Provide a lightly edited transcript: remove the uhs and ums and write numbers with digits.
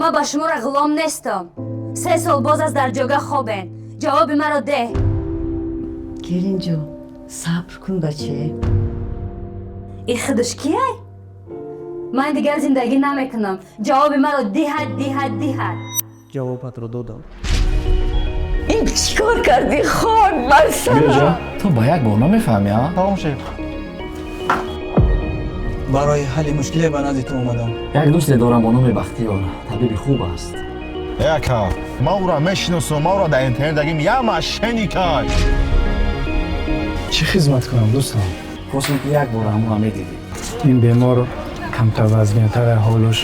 Ман ба шуморо ғулом нестам. 3 сол боз аст дар ҷога хобен. Ҷавоби маро деҳ. Келинҷон, сабр кун, баче. И худаш кияй? Ман дигар зиндагӣ намекунам. Ҷавоби маро диҳад, диҳад, диҳад. Ҷавобатро додам. Ин чӣ кор кардӣ? Хок бар сарам! Ту ба як бор намефаҳмӣ, а? Тамом, шеф. Барои ҳалли мушкиле ба назди ту омадам. Як дӯсте дорам бо номи Бахтиёр, табиби хуб аст. Яка, ман ӯра мешиносам, ман ӯра дар интернет дагим, я мошенникай. Чӣ хизмат кунам, дӯстам? Хостем, ки як бор ҳамонро медидӣ. Ин бемор камтар вазмиятара ҳолуш.